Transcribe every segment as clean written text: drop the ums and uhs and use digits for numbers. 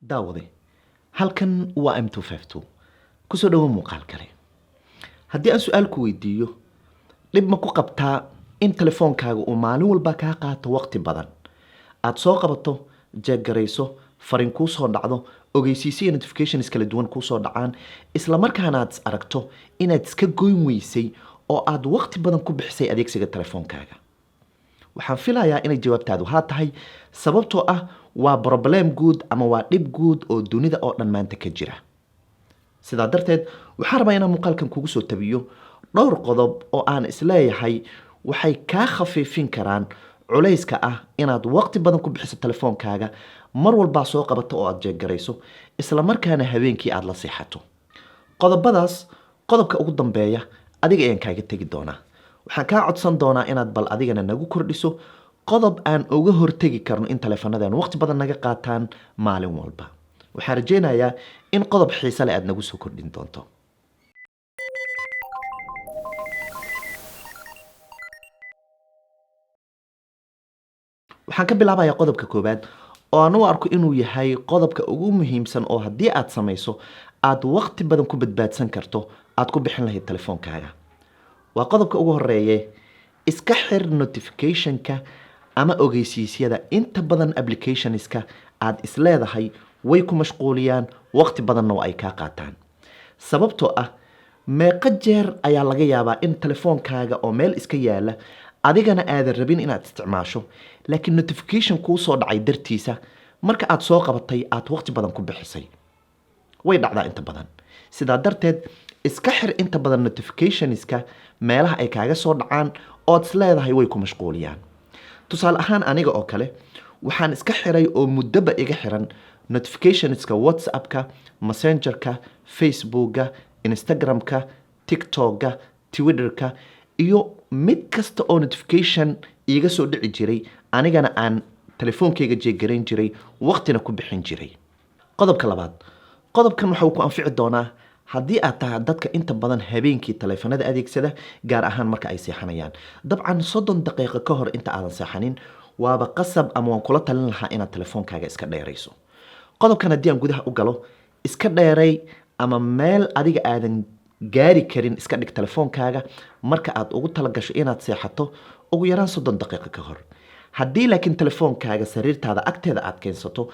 Daawade, halkan waa M kusoo dhawo muuqaal kale. Haddii aan su-aal ku weydiiyo, dhib ma ku qabtaa in telefoonkaaga uu maalin walba kaa qaato waqti badan, aada soo qabato, jeeggarayso, fariin kuu soo dhacdo, ogeysiisyo iyo notifications kala duwan kuusoo dhacaan, isla markaana aad is aragto inaad iska goyn weysay oo aad waqti badan ku bixisay adeegsiga telefoonkaaga? Waxaan filayaa inay jawaabtaadu haa tahay, sababtoo ah waa problem guud ama waa dhib guud oo dunida oo dhan maanta ka jira. Sidaa darteed, waxaan rabaa inaan muuqaalkan kugu soo tabiyo dhowr qodob oo aan isleeyahay waxay kaa khafiifin karaan culayska ah inaad waqti badan ku bixiso telefoonkaaga, mar walbaa soo qabato oo aada jeeggarayso, isla markaana habeenkii aada la seexato. Qodobadaas, qodobka ugu dambeeya adiga ayaan kaaga tegi doonaa. Waxaan kaa codsan doonaa inaad bal adigana nagu kordhiso qodob aan uga hortegi karno in taleefanadeen waqti badan naga qaataan maalin walba. Waxaan rajaynayaa in qodob xiise leh aad nagu soo kordhin doonto. Waxaan ka bilaabayaa qodobka koowaad oo aan u arko inuu yahay qodobka ugu muhiimsan oo haddii aad samayso aad waqti badan ku badbaadsan karto aad ku bixin lahayd telefoonkaaga. Waa qodobka ugu horeeye: iska xir notificationka ama ogeysiisyada inta badan applicationska aad isleedahay way ku mashquuliyaan, waqti badanna oo ay kaa qaataan. Sababtoo ah meeqo jeer ayaa laga yaabaa in telefoonkaaga oo meel iska yaala, adigana aadan rabin inaad isticmaasho, laakiin notification kuu soo dhacay dartiisa marka aad soo qabatay aad waqti badan ku bixisay? Way dhacdaa inta badan. Sidaa darteed, iska xir inta badan notificationska meelaha ay kaaga soo dhacaan ood is leedahay way ku mashquuliyaan. Tusaale ahaan, aniga oo kale waxaan iska xiray oo muddoba iga xiran notificationska WhatsAppka, Messengerka, Facebooka, Instagramka, TikTokka, Twitterka iyo mid kasta oo notification iiga soo dhici jiray, anigana aan telefoonkayga jeegarayn jiray, waqtina ku bixin jiray. Qodobka labaad, qodobkan waxa uu ku anfici doonaa haddii aad tahay dadka inta badan habeenkii taleefanada adeegsada, gaar ahaan marka ay seexanayaan. Dabcan 30 daqiiqo ka hor inta aadan seexanin waaba qasab ama waan kula talin lahaa inaad telefoonkaaga iska dheerayso. Qodobkan haddii aan gudaha u galo, iska dheeray ama meel adiga aadan gaari karin iska dhig telefoonkaaga marka aad ugu talagasho inaad seexato ugu yaraan 30 daqiiqo ka hor. Haddii laakiin telefoonkaaga sariirtaada agteeda aad keensato,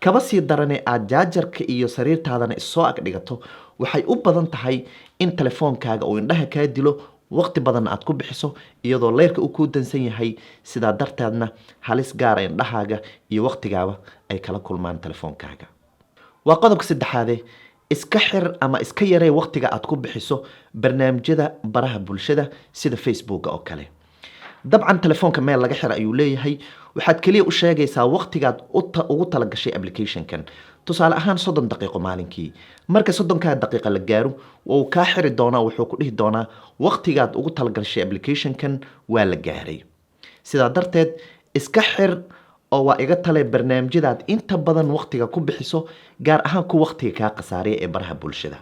kaba sii darane aad jaajarka iyo sariirtaadana issoo ag dhigato, waxay u badan tahay in telefoonkaaga uu indhaha kaa dilo, waqti badanna aad ku bixiso iyadoo leyrka uu kuu dansan yahay. Sidaa darteedna halis gaara indhahaaga iyo waqtigaaba ay kala kulmaan telefoonkaaga. Waa qodobka saddexaade: iska xir ama iska yaree waqtiga aad ku bixiso barnaamijyada baraha bulshada sida Facebooka oo kale. Dabcan telefoonka meel laga xira ayuu leeyahay. Waxaad keliya u sheegaysaa waqtigaad ugu talagashay applicationkan, tusaale ahaan 30 daqiiqo maalinkii. Marka 30-kaa daqiiqa la gaaro, wuu kaa xiri doonaa. Wuxuu ku dhihi doonaa waqtigaad ugu talagashay applicationkan waa la gaaray. Sidaa darteed, iska xir oo waa iga tale barnaamijyadaad inta badan waqtiga ku bixiso, gaar ahaan ku waqtiga kaa khasaariya ee baraha bulshada.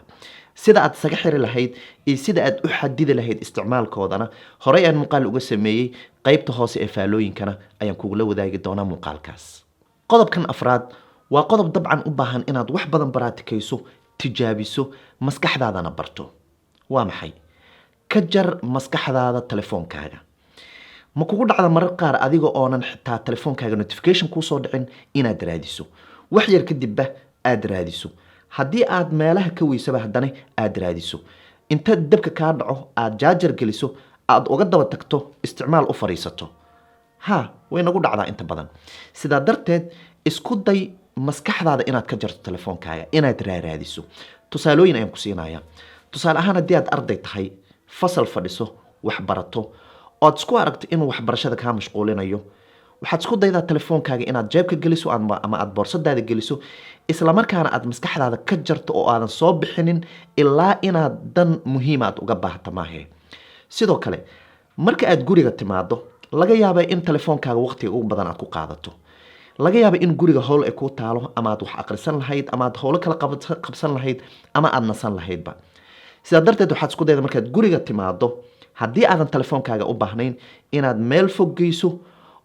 Sida aad isaga xiri lahayd iyo sida aad u xadidi lahayd isticmaalkoodana horey aan muuqaal uga sameeyey. Qeybta hoose ee faalooyinkana ayaan kugula wadaagi doonaa muuqaalkaas. Qodobkan afraad waa qodob dabcan u baahan inaad wax badan baraatikayso, tijaabiso, maskaxdaadana barto. Waa maxay? Ka jar maskaxdaada telefoonkaaga. Ma kugu dhacda marar qaar adiga oonan xitaa telefoonkaaga notification kuusoo dhicin inaad raadiso, wax yar kadibba aad raadiso, haddii aad meelaha ka weysaba haddana aad raadiso, inta dabka kaa dhaco aad jaajar geliso, aad uga daba tagto, isticmaal u fadhiisato? Ha, way nagu dhacdaa inta badan. Sidaa darteed, isku day maskaxdaada inaad ka jarto telefoonkaaga inaad raaraadiso. Tusaalooyin ayaan ku siinaya. Tusaale ahaan, haddii aad arday tahay, fasal fadhiso, wax barato, ood isku aragto inuu waxbarashada kaa mashquulinayo, waxaad isku daydaa telefoonkaaga inaad jeebka geliso ama aad boorsadaada geliso, islamarkaana aad maskaxdaada ka jarto oo aadan soo bixinin ilaa inaad dan muhiima aad uga baahata maahe. Sidoo kale, marka aad guriga timaado, laga yaaba in telefoonkaaga waqtiga ugu badan aad ku qaadato. Laga yaaba in guriga howl ay kuu taalo, ama aad wax aqrisan lahayd, ama aad howlo kala qabsan lahayd, ama aad nasan lahaydba. Sidaa darteed, waxaad isku dayda markaad guriga timaado, haddii aadan telefoonkaaga u baahnayn, inaad meel fog geyso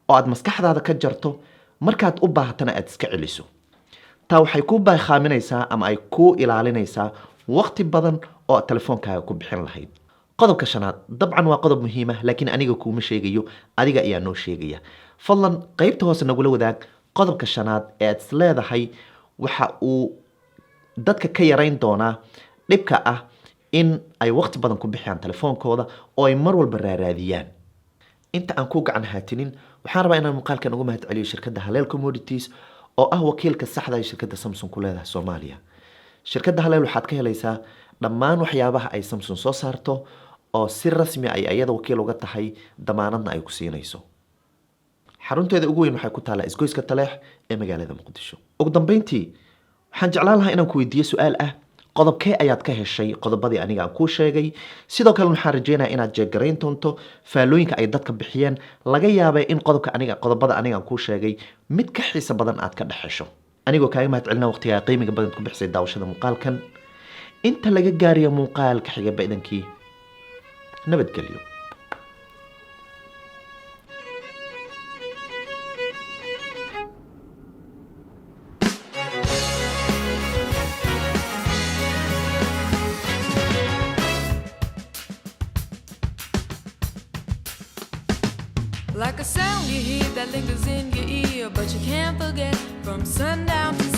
oo aad maskaxdaada ka jarto, markaad u baahatana aad iska celiso. Taa waxay ku bakhaaminaysaa ama ay ku ilaalinaysaa waqti badan oo aad telefoonkaaga ku bixin lahayd. Qodobka shanaad dabcan waa qodob muhiima, laakiin aniga kuuma sheegayo, adiga ayaa noo sheegaya. Fadlan qeybta hoose nagula wadaag qodobka shanaad ee aad is leedahay waxa uu dadka ka yarayn doonaa dhibka ah in ay waqti badan ku bixiyaan telefoonkooda oo ay mar walba raaraadiyaan. Inta aan ku gacan haatinin, waxaan rabaa inaan muuqaalkan uga mahad celiyo shirkadda Haleel Commodities oo ah wakiilka saxda ee shirkadda Samsung ku leedahay Soomaaliya. Shirkadda Haleel waxaad ka helaysaa dhammaan waxyaabaha ay Samsung soo saarto oo si rasmi ay ayada wakiil uga tahay, damaanadna ay ku siinayso. Xarunteeda ugu weyn waxay ku taallaa isgoyska Taleex ee magaalada Muqdisho. Ugu dambeyntii, waxaan jeclaan lahaa inaan ku weydiiyo su-aal ah: qodobkee ayaad ka heshay qodobadii aniga aan kuu sheegay? Sidoo kale waxaan rajeynayaa inaad jeegarayn doonto faallooyinka ay dadka bixiyeen. Laga yaabay in qodobka aniga, qodobada aniga aan kuu sheegay, mid ka xiiso badan aad ka dhex hesho. Anigoo kaaga mahad celina waqtigaa qiimiga badan ku bixisay daawashada muuqaalkan, inta laga gaarayo muuqaalka xiga, baidankii nabadgelyo. Like a sound you hear that lingers in your ear, but you can't forget from sundown to